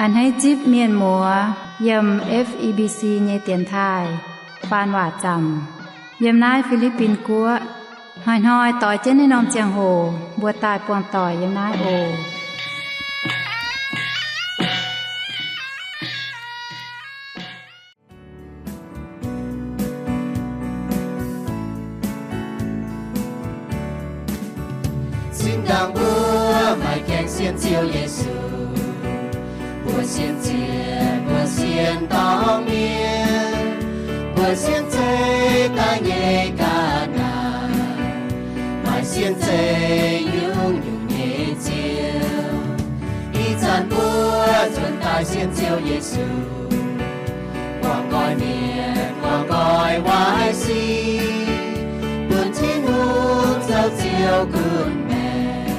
A'hneiv zipv mienh muoz yiem F E B C nyei dienx taaih faan waac zaamc yiem naaiv Fi^li^bin Guoqv. Hnoi-hnoi doix jienv naaiv norm ziangh hoc mbuo daaih buangh doic yiem naaiv oc. Zinh ndaangc mbuo maaih gaengh sienx Ziouv Yesu, mbuo sienx ziec, mbuo sienx dorng mienh, mbuo sienx zeiv daaih nyei ga'naaiv, maaih sienx zeiv nyungc-nyungc nyei ziouv. Ih zanc mbuo nzuonx daaih sienx Ziouv Yesu, guangc nqoi mienh, guangc nqoi waaic sic, bun Tin-Hungh zoux Ziouv gunv maengc,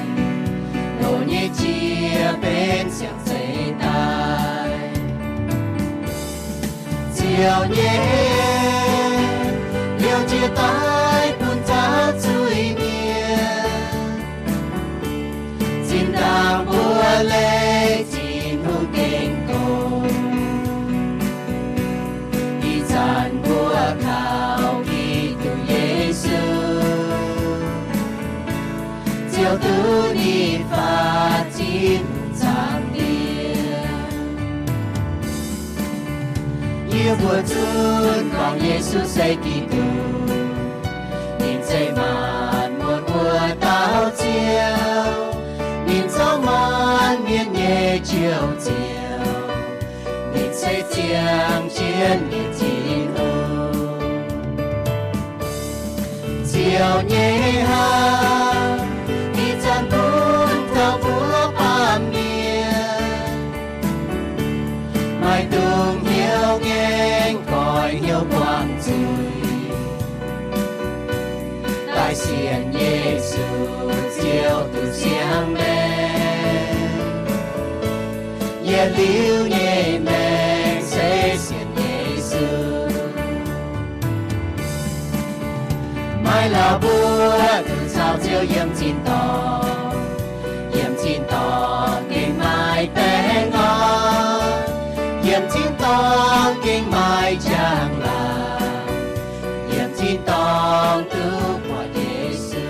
loz nyei jiex benx siang-zeiv daaih. Ziouv nyei, liouh jiex daaih bun zaux zuiz mienh. Zinh ndaangc mbuo leih Tin-Hungh gengh gorngv, ih zanc mbuo kaux Giduc Yesu, Ziouv duqv ninh faatv Tin-Hungh zaangc Diex. Yie mbuo zunv gorngv Yesu se Giduc, ninh se maanc muotc wuov dauh Ziouv, ninh zoux maanc mienh nyei Njoux Ziouv, ninh se ziangh jienv nyei Tin-Hungh. Ziouv nyei hnamv ih zanc bun taux mbuo baamh mienh, maaih dungx hnyouv ngaengc goix hnyouv buangh zuiz, daaih sienx Yesu Ziouv duqv siang-maengc. Yietc liuz nyei maengc se sienx Yesu. Maiv lauh mbuo duqv caux Ziouv yiem zinh dorngh, yiem zinh dorngh gengh maaih baengh orn, yiem zinh dorngh gengh maaih njang-laangc, yiem zinh dorngh duqv buatc Yesu.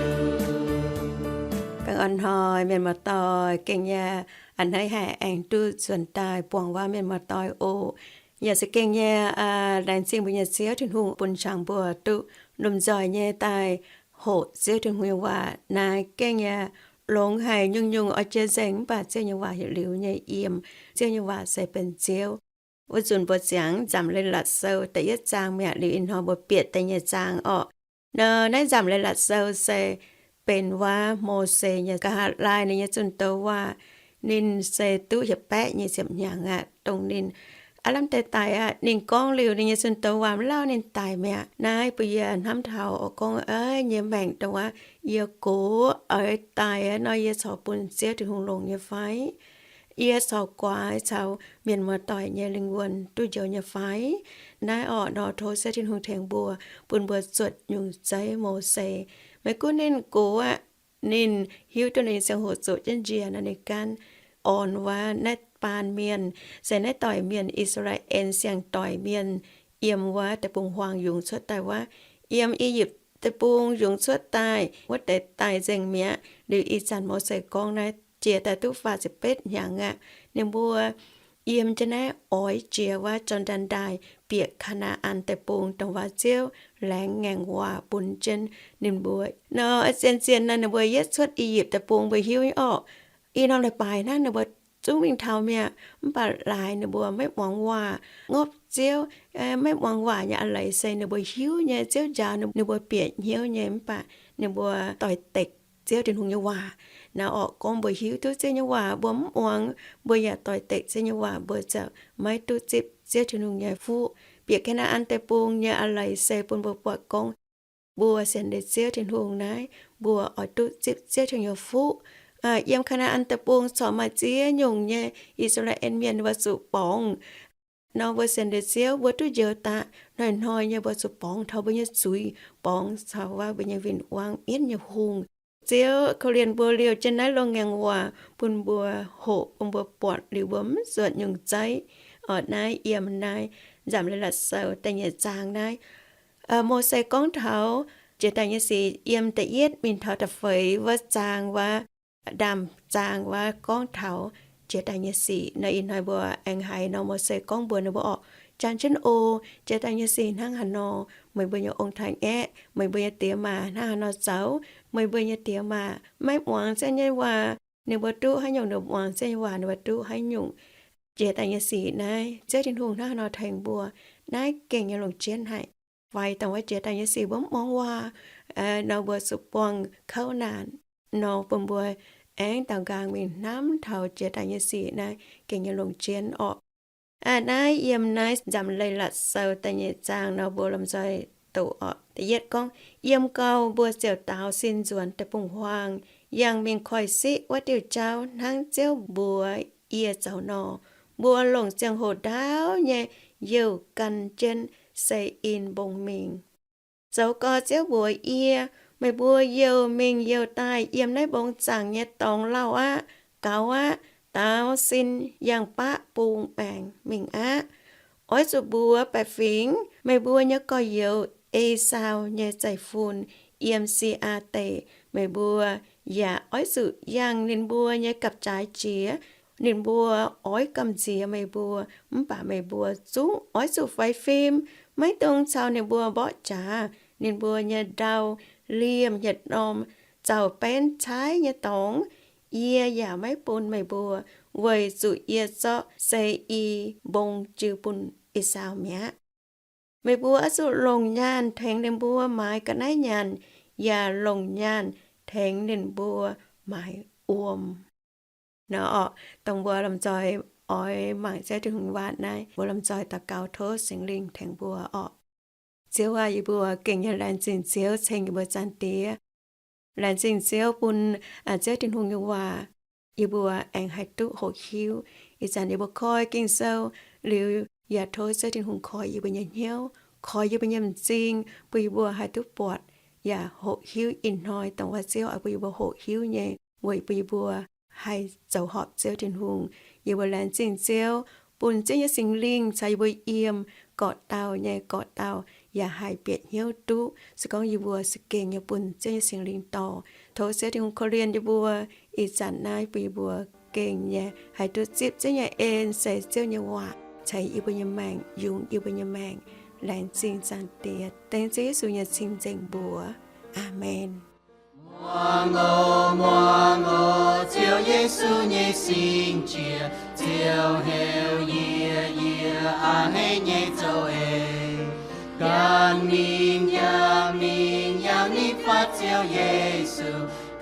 Baengh orn hnoi mienh muoz-doic, gengh nyei a'hneiv haic aengx duqv nzuonx daaih buangh waac mienh muoz-doic oc. Yaac se gengh nyei laengz zingh mbuo nyei Ziouv Tin-Hungh bun ziangx mbuo duqv lomh nzoih nyei daaih hoqc Ziouv Tin-Hungh nyei waac. Naaiv gengh nyei longx haic, nyungc-nyungc oix jiex nzengc, mv baac Ziouv nyei waac yietc liuz nyei yiem. Ziouv nyei waac se benx Ziouv. Wuov nzunc mbuo ziangx Nzamc Leiz-Latc Sou da'yietv zaang mi'aqv. Liuz ih hnoi mbuo bieqc da'nyeic zaang orqc. Nor naaiv Nzamc Leiz-Latc Sou se benx wuov Mose nyei nqa'haav laai ninh nyei zunh douz waac. Ninh se duqv hietc baeqv nyic ziepc hnyangx aqv, dongh ninh aav lamh deix daic aqv. Ninh gorngv liuz ninh nyei zunh douz waac mv lauh ninh daic mi'aqv. Naaiv bun yie hnamv taux oix gorngv, aav, yie nyei maengc dongh wuov yie gox oix daic nor, yie corc bun Ziouv Tin-Hungh longx nyei fai? Yie corc guaax caux mienh muoz-doic nyei lingh wuonh duqv njoux nyei fai? Naaiv orqc nor tov Ziouv Tin-Hungh tengx mbuo, bun mbuo zuotc nyungc zeiv Mose. Maiv gunv ninh gox aqv, ninh hiuv duqv ninh ziangh hoc zoqc jienv njiec nor, ninh ganh orn wuov naaiv baan mienh, se naaiv doic mienh, I^saa^laa^en Siang-Doic Mienh, yiem wuov deic-bung-huaang yungz cuotv daaih wuov, yiem I^yipv Deic-Bung yungz cuotv daaih wuov deix daaih nzengc mi'aqv. Liuz ih zanc Mose gorngv naaiv jiex daaih duqv faah ziepc betv hnyangx aqv. Ninh mbuo yiem jienv naaiv oix jiex wuov Jor^ndaen Ndaaih bieqc Kaa^naa^an Deic-Bung, dongh wuov Ziouv laengz ngaengc waac bun jienv ninh mbuo. Nor zien-zien naaiv ninh mbuo yietv cuotv I^yipv Deic-Bung mbuo hiuv nyei orqc. Ih norm leiz-baaix naaiv ninh mbuo zungv mingh taux mi'aqv, mv baac laaix ninh mbuo maiv muangx waac, ngopv Ziouv, maiv muangx waac nyei a'leiz se ninh mbuo hiuv nyei Ziouv njaaux ninh mbuo bieqc hnyouv nyei, mv baac ninh mbuo doix-dekc Ziouv Tin-Hungh nyei waac. Naaiv orqc gorngv mbuo hiuv duqv Ziouv nyei waac, mbuo mv muangx, mbuo yaac doix-dekc Ziouv nyei waac, mbuo ziouc maiv duqv zipv Ziouv Tin-Hungh nyei fuqv. Bieqc Kaa^naa^an Deic-Bung nyei a'leiz se bun mbuo buatc gorngv mbuo sienx liuz Ziouv Tin-Hungh naaiv, mbuo oix duqv zipv Ziouv Tin-Hungh nyei fuqv. Yiem Kaa^naa^an Deic-Bung corc maaih ziex nyungc nyei I^saa^laa^en Mienh mbuo zuqc borngz. Nor mbuo sienx liuz Ziouv, mbuo duqv njoux daaih hnoi-hnoi nyei mbuo zuqc borngz taux mbuo nyei zuiz, borngz taux wuov mbuo nyei win-wangv, mienv nyei hungh. Ziouv korv-lienh mbuo liouh jienv naaiv loz-ngaengc waac bun mbuo hoqc, bun mbuo buatc liuz mbuo mv zuotc nyungc zeiv. Orqc, naaiv yiem naaiv Nzamc Leiz-Latc Sou da'nyeic zaang naaiv. Mose gorngv taux jiex daaih nyei sic, yiem da'yietv mingh taux da'feix wuov zaang wuov, ndaamv-zaang wuov gorngv taux jiex daaih nyei sic nor. Ih hnoi mbuo aengx haiz nor Mose gorngv mbuox ninh mbuo orqc, Jangx jienv oc. Jiex daaih nyei sic hnangv haaix nor, meih mbuo nyei ong-taaix-ngaeqv, meih mbuo nyei diex maac hnangv haaix nor zoux, meih mbuo nyei diex maac maiv muangx Ziouv nyei waac, ninh mbuo duqv haaix nyungc, ninh mbuo muangx Ziouv nyei waac, ninh mbuo duqv haaix nyungc. Jiex daaih nyei sic naaiv Ziouv Tin-Hungh hnangv haaix nor tengx mbuo, naaiv gengh nyei longc jienv haic. Fai dongh wuov jiex daaih nyei sic mbuo mv muangx waac nor, mbuo zuqc buangh kouv naanc nor, bun mbuo aengx daaux nqaang mingh hnamv taux jiex daaih nyei sic naaiv gengh nyei longc jienv orqc. Aa, naaiv yiem naaiv Nzamc Leiz-Latc Sou da'nyeic zaang nor mbuo lomh nzoih doqc orqc. Da'yietv gorngv, Yiem gau mbuo ziouc daaux sin nzuonx deic-bung-huaang, yangh mingh koiv-siqv wuov diuh jauv hnangv Ziouv mbuox yie zoux nor. Mbuo longc ziangh hoc ndaauv nyei youh gan jienv Se^in Mbong mingh. Zoux gau Ziouv mbuox yie, meih mbuo youh mingh youh daaih yiem naaiv mbong zaangc nyei dorngx lauh aqv, gaux aqv, daaux sin yangh baqv bung maengc mingh aqv. Oix zuqc mbuox baeqc fingx, meih mbuo nyei gorx-youz, Esaau nyei zeiv-fun, yiem Sii^aa Deic. Meih mbuo yaac oix zuqc yangh ninh mbuo nyei gapv-jaaix jiex. Ninh mbuo oix gamh nziex meih mbuo, mv baac meih mbuo zungv oix zuqc faix fim. Maiv dungx caux ninh mbuo mborqv jaax. Ninh mbuo nyei ndau, liemh, yietc norm zaux-benv caaiv nyei dorngx yie yaac maiv bun meih mbuo, weic zuqc yie zorqv Se^i Mbong jiu bun Esaau mi'aqv. Meih mbuo oix zuqc longc nyaanh tengx ninh mbuo maaiz ga'naaiv nyanc, yaac longc nyaanh tengx ninh mbuo maaiz wuom. Nor orqc, dongh mbuo lomh nzoih oix mangc Ziouv Tin-Hungh waac naaiv, mbuo lomh nzoih daux gaux tov Singx Lingh tengx mbuo orqc. Ziouv aac, yie mbuo gengh nyei laengz zingh Ziouv ceng yie mbuo Zaangc Diex. Laengz zingh Ziouv bun Ziouv Tin-Hungh nyei waac, yie mbuo aengx haih duqv hoqc hiuv. Ih zanc yie mbuo koi Ging-Sou liuz, yaac tov Ziouv Tin-Hungh koi yie mbuo nyei hnyouv, koi yie mbuo nyei m'zing, bun yie mbuo haih duqv buatc yaac hoqc hiuv ih hnoi dongh wuov Ziouv oix bun yie mbuo hoqc hiuv nyei, weic bun yie mbuo haih zoux horpc Ziouv Tin-Hungh. Yie mbuo laengz zingh Ziouv bun Ziouv nyei Singx Lingh caux yie mbuo yiem, gorqv-dauh nyei gorqv-dauh, yaac haih bieqc hnyouv duqv se gorngv yie mbuo za'gengh nyei bun Ziouv nyei Singx Lingh dorh. Tov Ziouv Tin-Hungh korv-lienh yie mbuo ih zanc naaiv, bun yie mbuo gengh nyei haih duqv zipv Ziouv nyei en, se Ziouv nyei waac ceix yie mbuo nyei maengc, yungz yie mbuo nyei maengc. Laengz zingh Zaangc Diex, dengv Ziouv Yesu nyei cing-nzengc mbuox. Aamen. Muangx oc, muangx oc, Ziouv Yesu nyei singx jiex, Ziouv heuc yie, yie a'hneiv nyei zoux eix. Gan mingh, gan mingh, yangh nitv fatv Ziouv Yesu.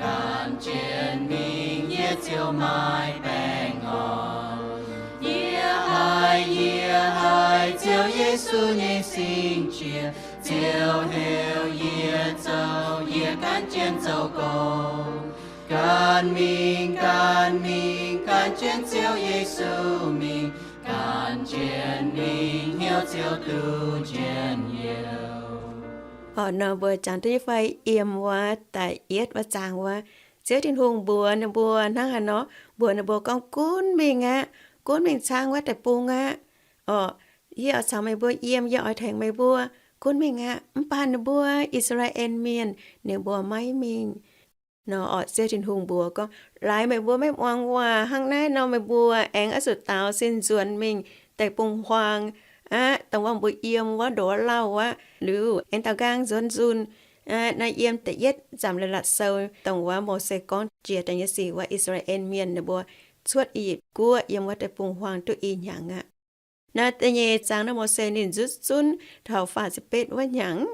Gan jienv mingh, yie ziouc maaih baengh orn. Yie haih, yie haih, Ziouv Yesu nyei singx jiex, Ziouv heuc yie zoux, yie gan jienv zoux gong. Gan mingh, gan mingh, gan jienv Ziouv Yesu mingh, gan jienv mingh, hnyouv ziouc duqv njien-youh. Orqc, nor mbuo jangx duqv nyei fai? Yiem wuov da'yietv wuov zaang wuov, Ziouv Tin-Hungh mbuox ninh mbuo hnangv haaix nor? Mbuox ninh mbuo gorngv, Gunv mingh aqv. Gunv mingh caang wuov deic-bung aqv. Orqc, yie oix caux meih mbuo yiem, yie oix tengx meih mbuo. Gunv mingh aqv. Mv baac ninh mbuo I^saa^laa^en Mienh ninh mbuo maiv mingh. Nor orqc, Ziouv Tin-Hungh mbuox gorngv, Laaix meih mbuo maiv muangx waac hnangv naaiv nor, meih mbuo aengx oix zuqc daaux sin nzuonx mingh deic-bung-huaang aqv, dongh wuov mbuo yiem wuov, ndongc wuov lauh aqv, liuz aengx daaux nqaang nzuonx nzunh. Naaiv yiem da'yietv Nzamc Leiz-Latc Sou, dongh wuov Mose gorngv jiex daaih nyei sic wuov, I^saa^laa^en Mienh ninh mbuo cuotv I^yipv Guoqv yiem wuov deic-bung-huaang duqv i hnyangx aqv. Naaiv da'nyeic zaang naaiv, Mose ninh nzutv zunv taux faah ziepc betv wuov hnyangx.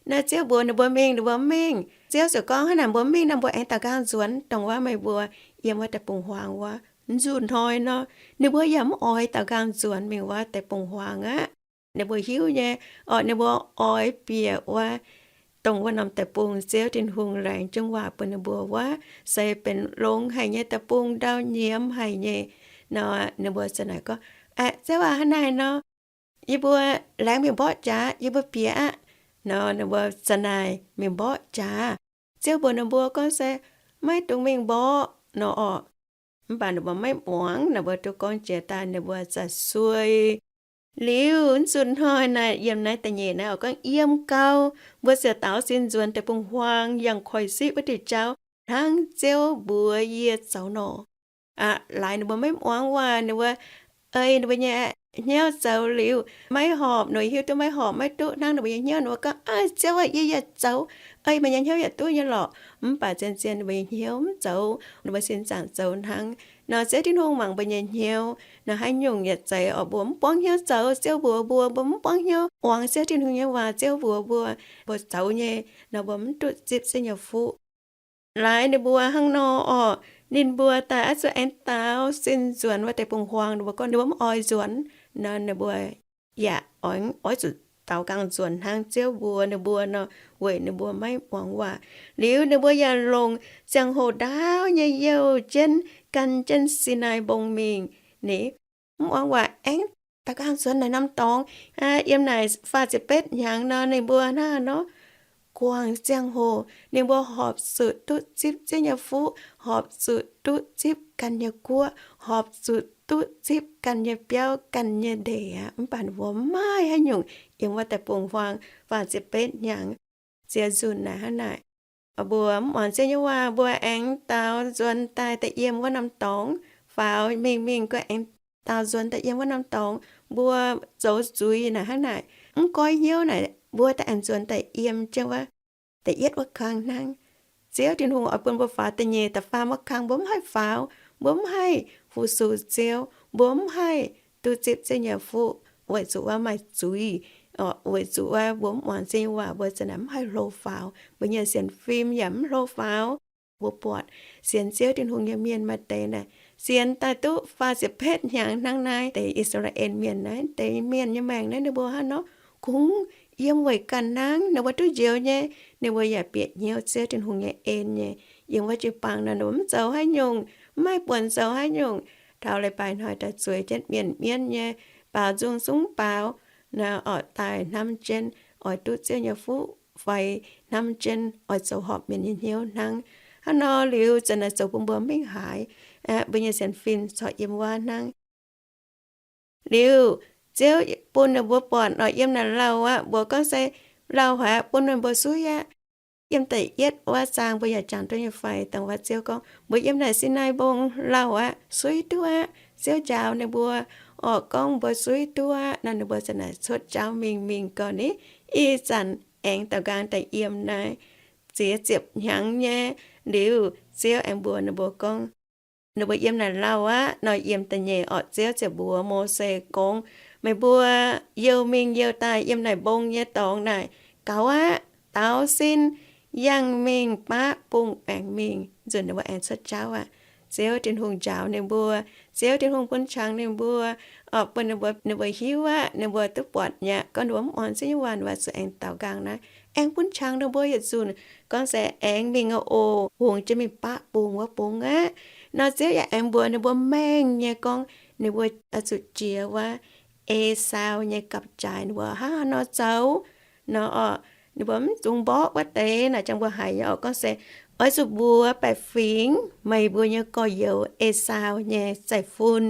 Naaiv Ziouv mbuox ninh mbuo mingh, ninh mbuo mv mingh. Ziouv ziouc gorngv, Hnangv naaic mbuo mv mingh nor, mbuo aengx daaux nqaang nzuonx dongh wuov meih mbuo yiem wuov deic-bung-huaang wuov. Nzunh hnoi nor, ninh mbuo yaac mv oix daaux nqaang nzuonx mingh wuov deic-bung-huaang aqv. Ninh mbuo hiuv nyei, orqc, ninh mbuo oix bieqc wuov, dongh wuov norm deic-bung Ziouv Tin-Hungh laengz jienv waac bun ninh mbuo wuov, se benx longx haic nyei deic-bung, ndau nyiemz haic nyei. Nor ninh mbuo za'naaic gorngv, Aeqv, Ziouv aac, hnangv naaic nor, yie mbuo laengz mingh mborqv jaax, yie mbuo bieqc aqv. Nor ninh mbuo za'naaic mingh mborqv jaax. Ziouv mbuox ninh mbuo gorngv se, maiv dungx mingh mborqv nor orqc. Mv baac ninh mbuo maiv muangx, ninh mbuo duqv gorngv jiex daaih ninh mbuo za'suei. Liuz nzunc hnoi naaic, yiem naaiv da'nyeic naaiv oix gorngv yiem gau, mbuo ziouc daaux sin nzuonx deic-bung-huaang yangh koiv-siqv wuov diuh jauv hnangv Ziouv mbuox yie zoux nor. Aqv, laaix ninh mbuo maiv muangx waac, ninh mbuo ei ninh mbuo nyei hnyouv zoux liuz maiv horpc, ninh mbuo hiuv duqv maiv horpc, maiv duqv hnangv ninh mbuo nyei hnyouv, ninh mbuo gorngv, Aav, Ziouv aac, yie yaac zoux, ei meih nyei hnyouv yaac duqv nyei lorqc. Mv baac zien-zien ninh mbuo nyei hnyouv mv zoux ninh mbuo sin zaangc zoux hnangv. Nor Ziouv Tin-Hungh mangc mbuo nyei hnyouv nor, haaix nyungc yaac zeiz orqc, mbuo mv buangv hnyouv zoux Ziouv mbuox mbuo, mbuo mv buangv hnyouv muangx Ziouv Tin-Hungh nyei waac Ziouv mbuox mbuo, mbuo zoux nyei nor mbuo mv duqv zipv Ziouv nyei fuqv. Laaix ninh mbuo hnangv nor orqc, ninh mbuo daaih oix zuqc aengx daaux sin nzuonx wuov deic-bung-huaang, ninh mbuo gorngv ninh mbuo mv oix nzuonx nor, ninh mbuo yaac oix, oix zuqc daaux nqaang nzuonx hnangv Ziouv mbuox ninh mbuo nor, weic ninh mbuo maiv muangx waac. Liuz ninh mbuo yaac longc ziangh hoc ndaauv nyei youh jienv gan jienv Sinaai Mbong mingh. Ninh mv muangx waac, aengx daaux nqaang nzuonx naaic norm dorngx, yiem naaic faah ziepc betv hnyangx nor ninh mbuo hnangv nor guangc ziangh hoc, ninh mbuo horpc zuqc duqv zipv Ziouv nyei fuqv, horpc zuqc duqv zipv ganh nyei guoqv, horpc zuqc duqv zipv ganh nyei biauv, ganh nyei ndeic aqv. Mv baac ninh mbuo mv maaih haaix nyungc yiem wuov deic-bung-huaang faah ziepc betv hnyangx. Ziex nzunc naaic hnangv naaic, mbuo mv muangx Ziouv nyei waac, mbuo aengx daaux nzuonx daaih da'yiem wuov norm dorngx faaux, mingh mingh gau aengx daaux nzuonx da'yiem wuov norm dorngx, mbuo zoux zuiz naaic hnangv naaic, mv goiv hnyouv naaic, mbuo daaih aengx nzuonx da'yiem jienv wuov da'yietv wuov kang hnangv. Ziouv Tin-Hungh oix bun mbuo faaux da'nyeic da'faam wuov kang, mbuo mv haih faaux, mbuo mv haih fu-sux Ziouv, mbuo mv haih duqv zipv Ziouv nyei fuqv, weic zuqc wuov maaih zuiz, weic zuqc wuov mbuo mv muangx Ziouv nyei waac, mbuo za'naaic mv haih hlo faaux, mbuo nyei sienx fim yaac mv hlo faaux. Mbuo buatc sienx Ziouv Tin-Hungh nyei mienh maaih deix naaic, sienx daaih duqv faah ziepc betv hnyangx hnangv naaiv deix I^saa^laa^en Mienh naaiv deix mienh nyei maengc naaiv, ninh mbuo hnangv nor kungx yiem weic ganh hnangv, ninh mbuo duqv njoux nyei, ninh mbuo yaac bieqc hnyouv Ziouv Tin-Hungh nyei en nyei. Yiem wuov jiu-baang nor ninh mbuo mv zoux haaix nyungc, mv maaih buonc zoux haaix nyungc. Taux leiz-baaix hnoi daaih zueiz jienv mienh mienv nyei, baaux nzung zungv baaux, naaiv orqc daaih hnamv jienv oix duqv Ziouv nyei fuqv fai hnamv jienv oix zoux horpc mienh nyei hnyouv hnangv. Hnangv nor liuz za'naaic zoux bun mbuo mv mingh haaix, mbuo nyei sienx fim corc yiem wuov hnangv. Liuz Ziouv bun ninh mbuo buatc nor, yiem naaic lauh aqv, mbuox gorngv se lauh haic aqv, bun ninh mbuo suiv aqv. Yiem da'yietv wuov zaang mbuo yaac jangx duqv nyei fai, dongh wuov Ziouv gorngv mbuo yiem naaic Sinaai Mbong lauh aqv, suiv duqv aqv. Ziouv njaaux ninh mbuo, orqc gorngv mbuo suiv duqv aqv nor, ninh mbuo za'naaic cuotv jauv mingh, mingh gau ni, ih zanc aengx daaux nqaang daaih yiem naaiv ziex ziepc hnyangx nyei. Liuz Ziouv aengx mbuox ninh mbuo gorngv, ninh mbuo yiem naaic lauh aqv nor, yiem da'nyeic orqc, Ziouv ziouc mbuox Mose gorngv, meih mbuo youh mingh youh daaih yiem naaic mbong nyei dorngx naaic gaux aqv, daaux sin yangh mingh baqv bung baengx mingh. Nzunc ninh mbuo aengx cuotv jauv aqv. Ziouv Tin-Hungh njaaux ninh mbuo. Ziouv Tin-Hungh bun qangx ninh mbuo, orqc bun ninh mbuo, ninh mbuo hiuv aqv, ninh mbuo duqv buatc nyei aqv, gorngv ninh mbuo mv muangx Ziouv nyei waac, ninh mbuo zuqc aengx daaux nqaang naaiv. Aengx bun qangx ninh mbuo yietc nzunc gorngv se aengx mingh aqv oc, hungx jienv mingh baqv bung wuov bung aqv. Nor Ziouv yaac aengx mbuox ninh mbuo maengh nyei gorngv ninh mbuo oix zuqc jiex wuov Esaau nyei gapv-jaaix. Ninh mbuo hnangv haaix nor zoux nor orqc, ninh mbuo mv dungx mborqv wuov deix naaic, jangx mbuo haiz nyei orqc, gorngv se, oix zuqc mbuox baeqc fingx meih mbuo nyei gorx-youz Esaau nyei zeiv-fun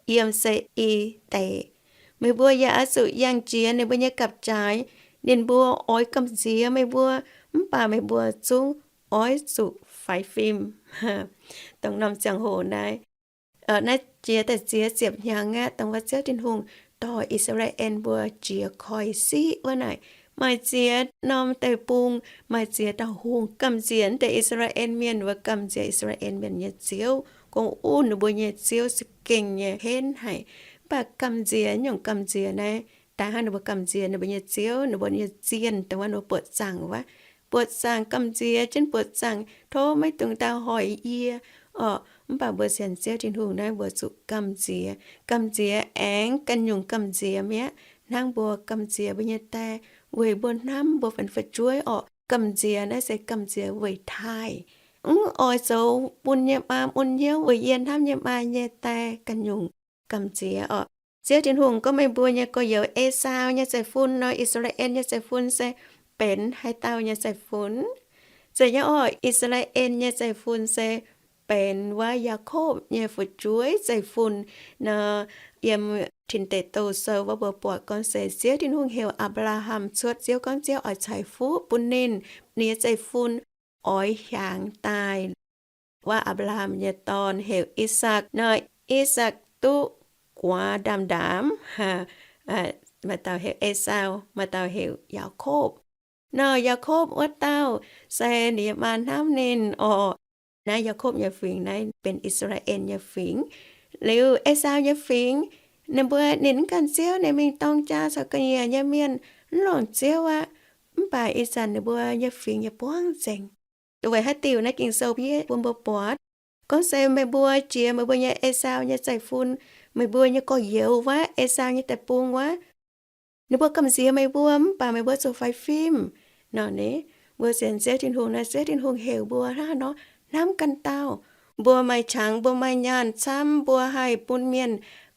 yiem Se^i Deic. Meih mbuo yaac oix zuqc yangh jiex ninh mbuo nyei gapv-jaaix. Ninh mbuo oix gamh nziex meih mbuo, mv baac meih mbuo zungv oix zuqc faix fim. Dongh norm ziangh hoc naaiv, naaiv jiex daaih ziex ziepc hnyangx aqv, dongh wuov Ziouv Tin-Hungh dorh I^saa^laa^en mbuo jiex koiv-siqv wuov naaic. Maaih ziex norm deic-bung, maaih ziex dauh hungh gamh nziex deix I^saa^laa^en Mienh, wuov gamh nziex I^saa^laa^en Mienh nyei Ziouv, gorngv wuov ninh mbuo nyei Ziouv za'gengh nyei henv haic. Mv baac gamh nziex nyungc gamh nziex naaiv, daaih hnangv ninh mbuo gamh nziex ninh mbuo nyei Ziouv, ninh mbuo nyei zienh, dongh wuov ninh mbuo buoqc zaangc wuov, buoqc zaangc gamh nziex jienv, buoqc zaangc tov maiv dungx daaih hoic yie orqc. Mv baac mbuo sienx Ziouv Tin-Hungh naaiv mbuo zuqc gamh nziex. Gamh nziex aengx ganh nyungc gamh nziex mi'aqv. Hnangv mbuo gamh nziex mbuo nyei die, weic mbuo hnamv mbuo fun fu'jueiv orqc. Gamh nziex naaiv se gamh nziex weic taaih. Mv oix zoux mun nyei maa mun hnyouv weic yie hnamv nyei maa nyei die, ganh nyungc gamh nziex orqc. Ziouv Tin-Hungh gorngv meih mbuo nyei gorx-youz Esaau nyei zeiv-fun nor, I^saa^laa^en nyei zeiv-fun se benx haaix dauh nyei zeiv-fun? Zeiz nyei orqc, I^saa^laa^en nyei zeiv-fun se benx wuov Yaakopv nyei fu'jueiv zeiv-fun nor. Yiem Tin Deic Douh Sou wuov mbuo buatc gorngv se Ziouv Tin-Hungh heuc Apc^laa^ham cuotv. Ziouv gorngv Ziouv oix ceix fuqv bun ninh, ninh nyei zeiv-fun oix hiaangx daaih. Wuov Apc^laa^ham nyei dorn heuc I^sakc nor. I^sakc duqv guaax ndaamv-ndaamv, maaih dauh heuc Esaau, maaih dauh heuc Yaakopv. Nor Yaakopv wuov dauh se ninh nyei maa hnamv ninh orqc. Naaiv Yaakopv nyei fingx naaiv benx I^saa^laa^en nyei fingx. Liuz Esaau nyei fingx, ninh mbuo ninh mv gan Ziouv, ninh mingh dorng jaa caux ga'nyiec nyei mienh, mv longc Ziouv aqv. Mv baac ih zanc ninh mbuo nyei fingx yaac buangv nzengc. Weic haaix diuc naaiv? Ging-Sou yie bun mbuo buatc gorngv se meih mbuo jiex meih mbuo nyei Esaau nyei zeiv-fun, meih mbuo nyei gorx-youz wuov, Esaau nyei deic-bung wuov, ninh mbuo gamh nziex meih mbuo, mv baac meih mbuo zuqc faix fim. Nor ni, mbuo sienx Ziouv Tin-Hungh naaiv, Ziouv Tin-Hungh heuc mbuo hnangv haaix nor hnamv ganh dauh. Mbuo maaih qangx, mbuo maaih nyaanh camv, mbuo haih bun mienh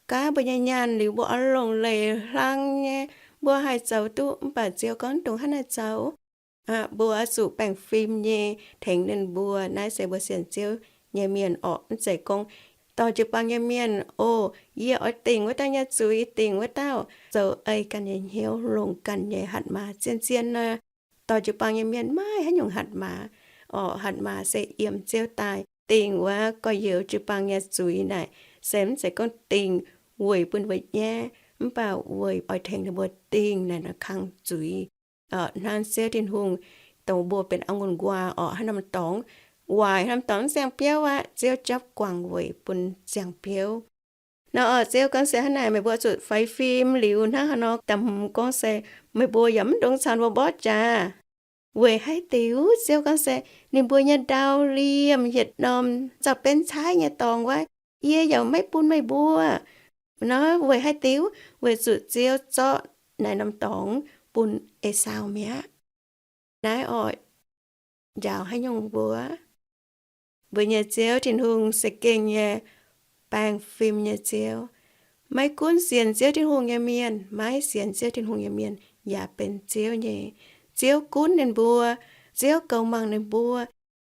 gaav mbuo nyei nyaanh liuz, mbuo oix longc leiz hlang nyei, mbuo haih zoux duqv. Mv baac Ziouv gorngv dongh hnangv naaiv zoux, mbuo oix zuqc baengh fim nyei tengx ninh mbuo. Naaiv se mbuo sienx Ziouv nyei mienh orqc. Mv zeiz gorngv dorh jiu-baang nyei mienh, o, yie oix dingc wuov dauh nyei zuiz, dingc wuov dauh, zoux ei ganh nyei hnyouv, longc ganh nyei hatc maaz. Zien-zien nor, dorh jiu-baang nyei mienh maiv haaix nyungc hatc maaz orqc. Hatc maaz se yiem Ziouv daaih. Dingc wuov gorx-youz jiu-baang nyei zuiz naaic, se mv zeiz gorngv dingc weic bun mbuo nyaiv, mv baac weic oix tengx ninh mbuo dingh naaic nor kangv zuiz. Hnangv Ziouv Tin-Hungh dongh mbuo benx auv-ngunh nquaah orqc, haaix norm dorngx waaic, haaix norm dorngx mv ziangh biauv aqv, Ziouv japv guangc weic bun ziangh biauv. Nor orqc, Ziouv gorngv se hnangv naaic, meih mbuo zuqc faix fim. Liuz hnangv haaix nor, da'hmz gorngv se meih mbuo yaac mv dungx caux ninh mbuo mborqv jaax. Weic haaix diuc? Ziouv gorngv se ninh mbuo nyei ndau liemh yietc norm zaux-benx caaiv nyei dorngx wuov, yie yaac maiv bun meih mbuo. Nor weic haaix diuc? Weic zuqc Ziouv zorqv naaiv norm dorngx bun Esaau mi'aqv. Naaiv orqc, njaaux haaix nyungc mbuo? Mbuo nyei Ziouv Tin-Hungh se gengh nyei baengh fim nyei Ziouv. Maiv gunv sienx Ziouv Tin-Hungh nyei mienh, maiv sienx Ziouv Tin-Hungh nyei mienh yaac benx Ziouv nyei. Ziouv gunv ninh mbuo. Ziouv goux mangc ninh mbuo.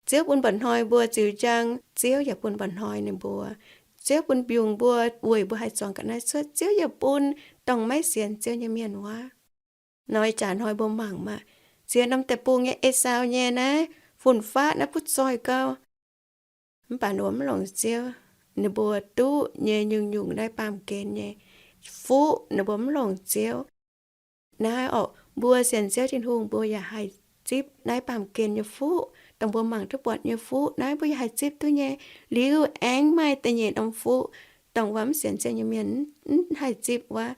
Ziouv bun mba'hnoi mbuo ziux njang, Ziouv yaac bun mba'hnoi ninh mbuo. Ziouv bun mbiungc mbuo weic mbuo haih zuangx ga'naaiv cuotv, Ziouv yaac bun dongh maiv sienx Ziouv nyei mienh wuov. Nor ih jaax hnoi mbuo mangc maah, ziex norm deic-bung nyei Esaau nyei naaiv fun-faqv naaiv butv zoih gau. Mv baac ninh mbuo mv longc Ziouv, ninh mbuo duqv nyei nyungc-nyungc naaiv baamh gen nyei fuqv, ninh mbuo mv longc Ziouv. Naaiv orqc, mbuo sienx Ziouv Tin-Hungh, mbuo yaac haih zipv naaiv baamh gen nyei fuqv. Dongh mbuo mangc duqv buatc nyei fuqv naaiv, mbuo yaac haih zipv duqv nyei. Liuz aengx maaih da'nyeic norm fuqv, dongh wuov mv sienx Ziouv nyei mienh mv haih zipv wuov,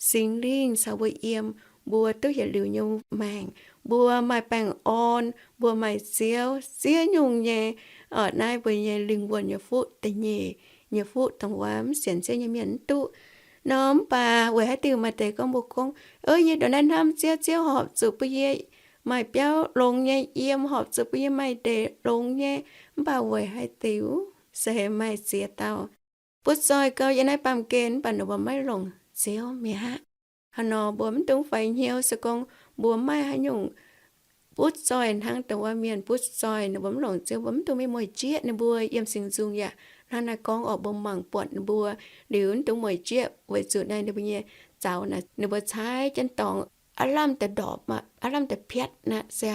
Singx Lingh caux mbuo yiem, mbuo duqv yietc liuz nyei maengc, mbuo maaih baengh orn, mbuo maaih Ziouv, ziex nyungc nyei. Orqc, naaiv mbuo nyei lingh wuonh nyei fuqv, da'nyeic nyei fuqv dongh wuov mv sienx Ziouv nyei mienh mv duqv. Nor mv baac weic haaix diuc maaih deix gorngv mbuo gorngv, Ov, yie ndongc naaiv hnamv Ziouv, Ziouv horpc zuqc bun yie maaih biauv longx nyei yiem, horpc zuqc bun yie maaih ndeic longx nyei. Mv baac weic haaix diuc se maaih ziex dauh butv zoih gau yiem naaiv baamh gen, mv baac ninh mbuo maiv longc Ziouv mi'aqv. Hnangv nor mbuo mv dungx faix hnyouv se gorngv mbuo maaih haaix nyungc butv zoih hnangv dongh wuov mienh butv zoih, ninh mbuo mv longc Ziouv, mbuo mv dungx mingh mueic jieqv ninh mbuo. Yiem Singx Nzung yaac hnangv naaiv gorngv orqc, mbuo mangc buatc ninh mbuo liuz mv dungx mueic jieqv, weic zuqc naaiv ninh mbuo nyei zaux naaic, ninh mbuo caaiv jienv dorngx aav lamh deix ndorpc aqv, aav lamh deix piatv aqv, se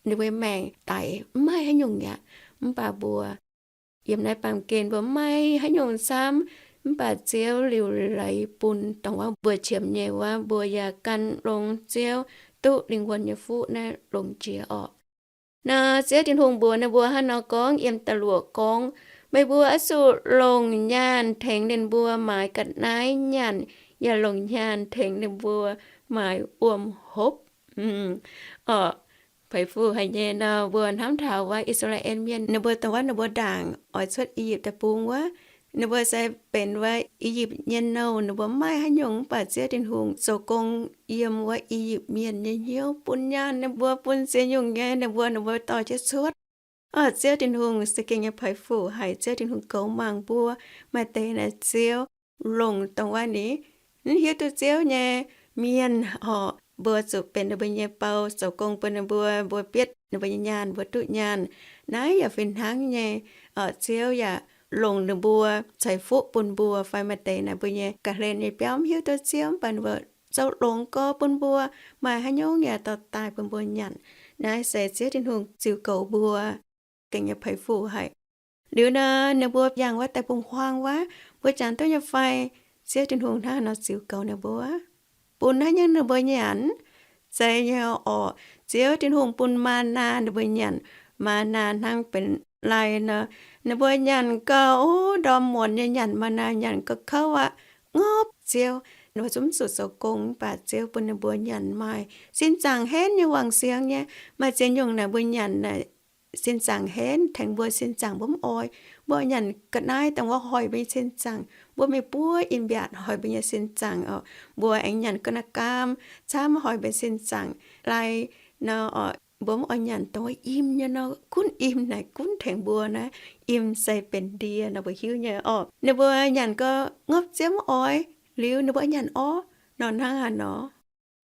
ninh mbuo maengc daic mv maaih haaix nyungc aqv. Mv baac mbuo yiem naaiv baamh gen mbuo mv maaih haaix nyungc camv, mv baac Ziouv liuc leiz bun dongh wuov mbuo qiemx nyei wuov, mbuo yaac gan longx Ziouv, duqv lingh wuonh nyei fuqv naaiv longx jiex orqc. Nor Ziouv Tin-Hungh mbuox ninh mbuo hnangv nor gorngv yiem da'luoqc gorngv, Meih mbuo oix zuqc longc nyaanh tengx ninh mbuo maaiz ga'naaiv nyaanh, yaac longc nyaanh tengx ninh mbuo maaiz wuom-hopv. Orqc, peix fuc haic nyei nor, mbuo hnamv taux wuov I^saa^laa^en Mienh, ninh mbuo dongh wuov ninh mbuo ndaangc oix cuotv I^yipv Deic-Bung wuov, ninh mbuo se benx wuov I^yipv nyei nouh, ninh mbuo mv maaih haaix nyungc, mv baac Ziouv Tin-Hungh zoux gong yiem wuov I^yipv Mienh nyei hnyouv, bun nyaanh ninh mbuo, bun ziex nyungc nyei ninh mbuo, ninh mbuo dorh jienv cuotv. Orqc, Ziouv Tin-Hungh se gengh nyei peix fuc haic. Ziouv Tin-Hungh goux mangc mbuo. Maaih deix naaic Ziouv longc dongh wuov ni, mv hiuv duqv Ziouv nyei mienh orqc, mbuo zuqc benx ninh mbuo nyei bou zoux gong bun ninh mbuo, mbuo bietv ninh mbuo nyei nyaanh, mbuo duqv nyaanh. Naaiv yaac fih hnangv nyei. Ziouv yaac longc ninh mbuo ceix fuqv bun mbuo fai maaih deix naaic mbuo nyei ga'hlen nyei biauv mv hiuv duqv Ziouv, mv baac ninh mbuo zoux longx gorx bun mbuo, maaih haaix nyungc yaac dorh daaih bun mbuo nyanc. Naaiv se Ziouv Tin-Hungh ziux goux mbuo. Gengh nyei peix fu haic. Liuz nor, ninh mbuo yangh wuov deix bung huaang wuov, mbuo jangx duqv nyei fai? Ziouv Tin-Hungh hnangv nor ziux goux ninh mbuo, bun haaix nyungc ninh mbuo nyanc? Zeiz nyei orqc. Ziouv Tin-Hungh bun maa^naa ninh mbuo nyanc. Maa^naa hnangv benx lai nor, ninh mbuo nyanc gau, o, ndorm muonz nyei nyanc maa^naa, nyanc gau kouv aqv, ngopv Ziouv. Ninh mbuo zungv mv zuqc zoux gong, mv baac Ziouv bun ninh mbuo nyanc maaih sin zaangc henv nyei wangc siangx nyei. Maaih ziex nyungc naaic mbuo nyanc naaic sin zaangc henv, tengx mbuo sin zaangc mbuo mv oix. Mbuo nyanc ga'naaiv dongh wuov hoic mbuo nyei sin zaangc. Mbuo mingh buov in-mbiaatc hoic mbuo nyei sin zaangc oc. Mbuo aengx nyanc ga'naaiv gaam camv hoic mbuo sin zaangc. Lai nor oc, mbuo mv oix nyanc dongh wuov im nyei nor, gunv im naaic gunv tengx mbuo naaiv. Im se benx ndie nor mbuo hiuv nyei orqc. Ninh mbuo nyanc gau, ngopv Ziouv mv oix, liuz ninh mbuo nyanc orv nor hnangv haaix nor.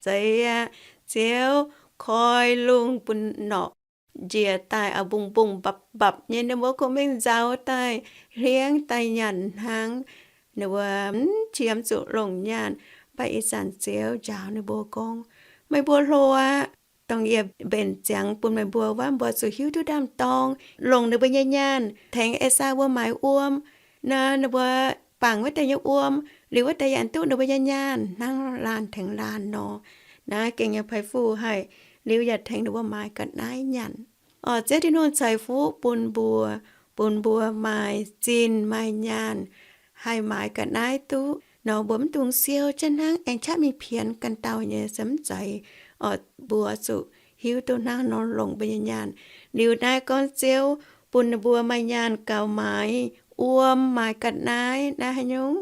Zeiz aqv. Ziouv koi lungh bun norqc njiec daaih, a'mbungv-mbungv mbapc-mbapc nyei, ninh mbuo kungx mingh nzauz daaih hliengv daaih nyanc hnangv. Ninh mbuo mv qiemx zuqc longc nyaanh. Mv baac ih zanc Ziouv njaaux ninh mbuo gorngv, meih mbuo hlo aqv. Dongh yie mbenc ziangx bun meih mbuo wuov, mbuo zuqc hiuv duqv ndaamv-dorng, longc ninh mbuo nyei nyaanh tengx Esaau mbuo maaiz wuom. Nor ninh mbuo bangc wuov deix nyei wuom, liuz wuov deix yaac duqv ninh mbuo nyei nyaanh hnangv laanh tengx laanh nor. Naaiv gengh nyei peix fu haic. Liuz yaac tengx ninh mbuo maaiz ga'naaiv nyanc. Orqc, Ziouv Tin-Hungh ceix fuqv bun mbuo, bun mbuo maaih zinh maaih nyaanh haih maaiz ga'naaiv duqv nor, mbuo mv dungx siou jienv hnangv aengx qaqv mingh pienx ganh dauh nyei se mv zeiz. Orqc, mbuo zuqc hiuv duqv hnangv nor longc mbuo nyei nyaanh. Liuz naaiv gorngv Ziouv bun ninh mbuo maaih nyaanh gaux maaiz wuom, maaiz ga'naaiv naaiv haaix nyungc?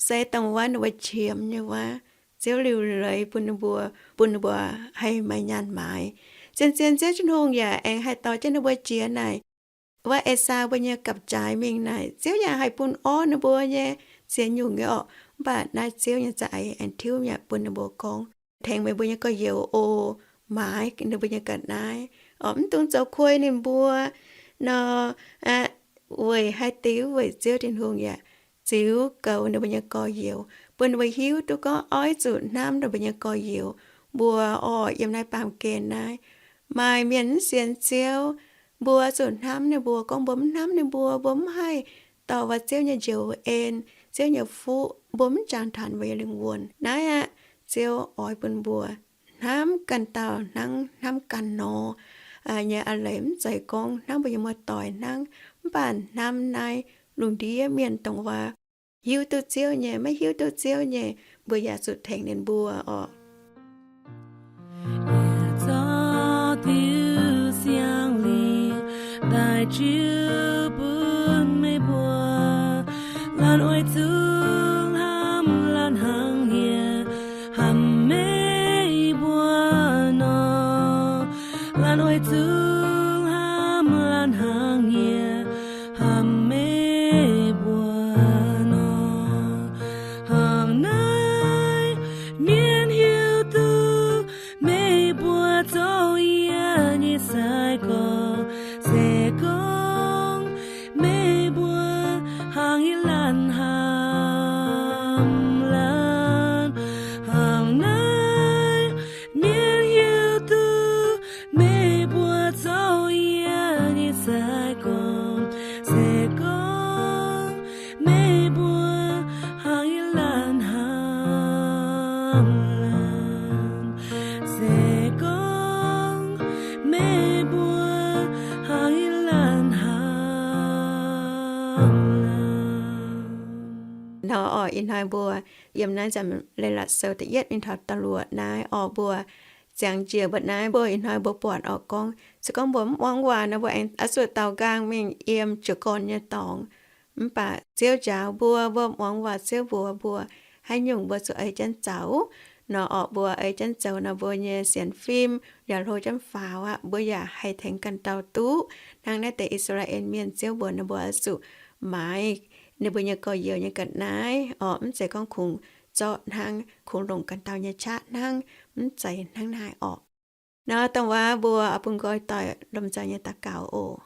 Se dongh wuov ninh mbuo qiemx nyei wuov, Ziouv liuc leiz bun ninh mbuo, bun ninh mbuo haih maaih nyaanh maaiz. Zien-zien Ziouv Tin-Hungh yaac aengx haih dorh jienv ninh mbuo jiex naaic wuov Esaau mbuo nyei gapv-jaaix mingh naaic, Ziouv yaac haih bun orv ninh mbuo nyei ziex nyungc nyei orqc. Mv baac naaiv Ziouv nyei za'eix aengx tiuv mi'aqv bun ninh mbuo gorngv, tengx meih mbuo nyei gorx-youz oc, maaiz ninh mbuo nyei ga'naaiv. Orqc, mv dungx zoux kuei ninh mbuo nor. Weic haaix diuc? Weic Ziouv Tin-Hungh yaac ziux goux ninh mbuo nyei gorx-youz, bun ninh mbuo hiuv duqv gorngv oix zuqc hnamv ninh mbuo nyei gorx-youz. Mbuo orqc, yiem naaiv baamh gen naaiv maaih mienh mv sienx Ziouv, mbuo zuqc hnamv ninh mbuo. Gorngv mbuo mv hnamv ninh mbuo, mbuo mv haih dorh wuov Ziouv nyei njoux en, Ziouv nyei fuqv, mbuo mv jangx taux mbuo nyei lingh wuonh. Naaiv aqv, Ziouv oix bun mbuo hnamv ganh dauh hnangv hnamv ganh nor nyei a'leiz. Mv zeiz gorngv hnamv mbuo nyei muoz-doic hnangv, mv baac hnamv naaiv lungh ndiev mienh dongh wuov hiuv duqv Ziouv nyei, maiv hiuv duqv Ziouv nyei, mbuo yaac zuqc tengx ninh mbuo orqc. Yie zorqv diuh siang lingh daaih jiu bun meih mbuo. Laanh oix zuqc hnamv laanh hnangv yie hnamv meih mbuo nor. Laanh oix zuqc hnamv laanh hnangv yie hnamv meih mbuo nor. Hnangv naaiv, mienh hiuv duqv meih mbuo zoux yie nyei sai-gorx, se gorngv meih mbuo hnangv yie laanh hnamv laanh. Hnangv naaiv, mienh hiuv duqv meih mbuo zoux yie nyei sai-gorx, se gorngv meih mbuo hnangv yie laanh hnamv laanh. Se gorngv meih mbuo hnangv yie laanh hnamv laanh. Nor orqc, ih hnoi mbuo yiem naaiv Nzamc Leiz-Latc Sou da'yietv mingh taux da'luoqc naaiv orqc, mbuo ziangx njiec mbuo naaiv, mbuo ih hnoi mbuo buatc orqc gorngv, se gorngv mbuo mv muangx waac nor, mbuo aengx oix zuqc daaux nqaang mingh yiem jiez gorn nyei dorngx. Mv baac Ziouv njaaux mbuo, mbuo muangx waac Ziouv mbuox mbuo haaix nyungc mbuo zuqc ei jienv zoux. Nor orqc, mbuo ei jienv zoux nor, mbuo nyei sienx fim yaac hlo jienv faaux aqv. Mbuo yaac haih tengx ganh dauh duqv hnangv naaiv deix I^saa^laa^en Mienh. Ziouv mbuox ninh mbuo oix zuqc maaiz ninh mbuo nyei gorx-youz nyei ga'naaiv orqc, mv zeiz gorngv kungx zorqv hnangv, kungx longc ganh dauh nyei qaqv hnangv, mv zeiz hnangv naaiv orqc. Nor dongh waac mbuo oix bun nqoi doic lomh nzoih nyei daux gaux oc.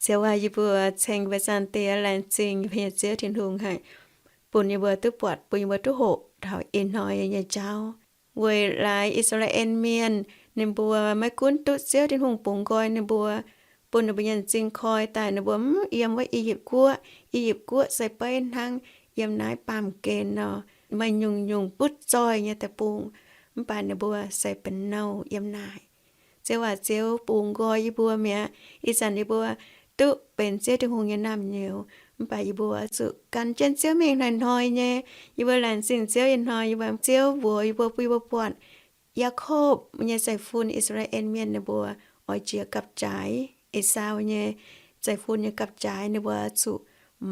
Ziouv aac, yie mbuo ceng mbuo Zaangc Diex, laengz zingh yie mbuo nyei Ziouv Tin-Hungh haic, bun yie mbuo duqv buatc, bun yie mbuo duqv hoqc taux ih hnoi nyei jauv. Weic laaix I^saa^laa^en Mienh ninh mbuo maiv gunv duqv Ziouv Tin-Hungh bungx nqoi ninh mbuo, bun ninh mbuo nyei m'zing koi daaih, ninh mbuo mv yiem wuov I^yipv Guoqv. I^yipv Guoqv se beiv hnangv yiem naaiv baamh gen nor, maaih nyungc-nyungc butv zoih nyei deic-bung, mv baac ninh mbuo se benx nouh yiem naaic. Ziouv aac, Ziouv bungx nqoi yie mbuo mi'aqv. Ih zanc yie mbuo duqv benx Ziouv Tin-Hungh nyei naamh nyouz, mv baac yie mbuo zuqc gan jienv Ziouv mingh hnoi-hnoi nyei. Yie mbuo laengz zingh Ziouv ih hnoi, yie mbuo, Ziouv mbuox yie mbuo, bun yie mbuo buatc Yaakopv nyei zeiv-fun, I^saa^laa^en Mienh, ninh mbuo oix jiex gapv-jaaix. Esaau nyei zeiv-fun nyei gapv-jaaix ninh mbuo zuqc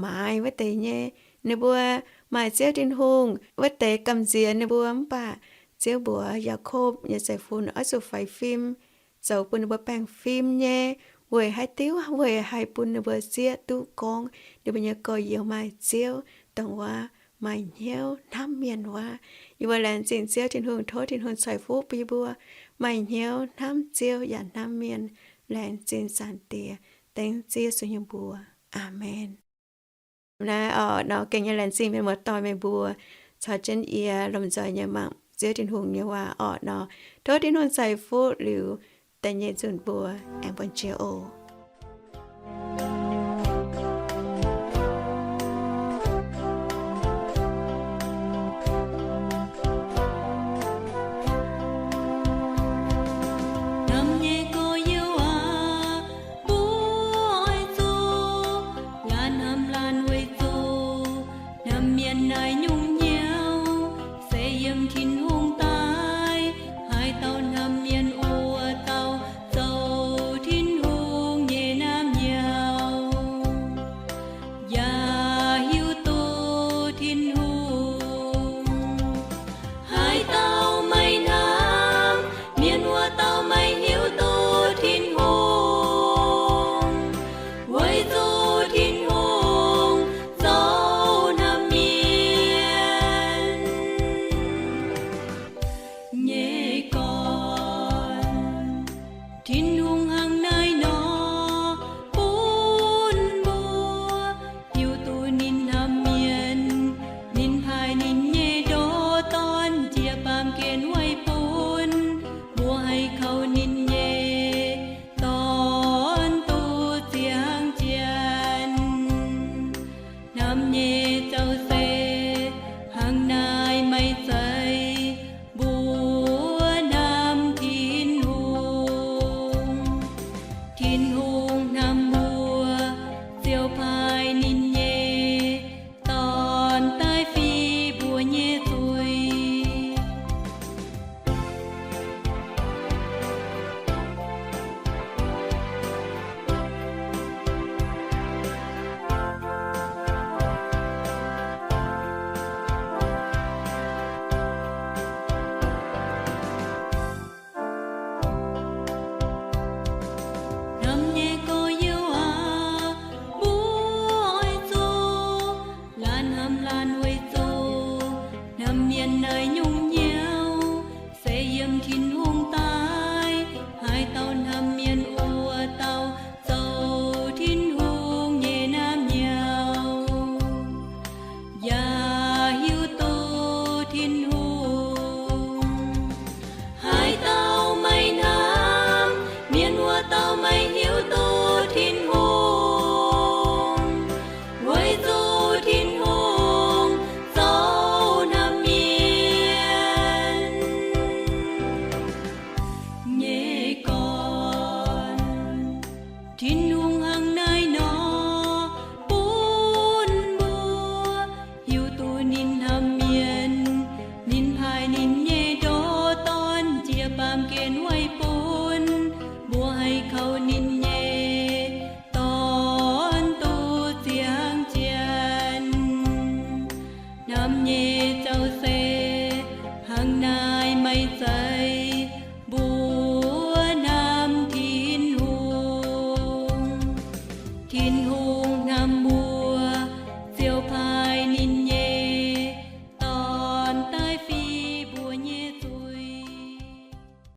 maaiz wuov deix nyei. Ninh mbuo maaih Ziouv Tin-Hungh wuov deix gamh nziex ninh mbuo, mv baac Ziouv mbuox Yaakopv nyei zeiv-fun oix zuqc faix fim, zoux bun ninh mbuo baengh fim nyei, weic haaix diuc? Weic haih bun ninh mbuo zieqv duqv gorngv ninh mbuo nyei gorx-youz maaih Ziouv, dongh wuov maaih hnyouv hnamv mienh wuov. Yie mbuo laengz zingh Ziouv Tin-Hungh, tov Tin-Hungh ceix fuqv bun yie mbuo maaih hnyouv hnamv Ziouv yaac hnamv mienh. Laengz zingh Zaangc Diex, dengv Ziouv Yesu nyei mbuox. Aamen. Naaiv orqc nor gengh nyei laengz zingh mienh muoz-doic meih mbuo caux jienv yie lomh nzoih nyei mangc Ziouv Tin-Hungh nyei waac orqc nor. Tov Tin-Hungh ceix fuqv liuz, da'nyeic nzunc mbuo aengx buangh jiex oc. Hnamv nyei gorx-youz aac, mbuo oix zuqc laanh hnamv laanh weic zuqc hnamv mienh naaiv nyungc hnyouv se yiem Tin-Hungh daaih. Haaix dauh hnamv mienh wuov dauh zoux Tin-Hungh nyei naamh nyouz, yaac hiuv duqv Tin-Hungh. Haaix dauh maiv hnamv mienh wuov dauh maiv hiuv duqv Tin-Hungh, weic zuqc Tin-Hungh zoux hnamv mienh nyei gorn. Tin-Hungh hnangv naaiv nor bun mbuo hiuv duqv ninh hnamv mienh. Ninh paaiv ninh nyei ndoqc Dorn jiex baamh gen weic bun mbuo haih kaux ninh nyei Dorn duqv ziangh jienv. Hnamv nyei zouv se hnangv naaiv, maiv zeiz mbuo hnamv Tin-Hungh. Tin-Hungh hnamv mbuo, ziouc paaiv ninh nyei Dorn daaih fih mbuo nyei zuiz. Hnamv nyei gorx-youz aac, mbuo oix zuqc laanh hnamv laanh weic zuqc hnamv mienh naaiv nyungc hnyouv se yiem Tin-Hungh daaih. Haaix dauh hnamv mienh wuov dauh zoux Tin-Hungh nyei naamh nyouz, yaac hiuv duqv Tin-Hungh. Haaix dauh maiv hnamv mienh wuov dauh maiv hiuv duqv Tin-Hungh, weic zuqc Tin-Hungh zoux hnamv mienh nyei gorn. Tin-Hungh hnangv naaiv nor bun mbuo hiuv duqv ninh hnamv mienh. Ninh paaiv ninh nyei ndoqc Dorn jiex baamh gen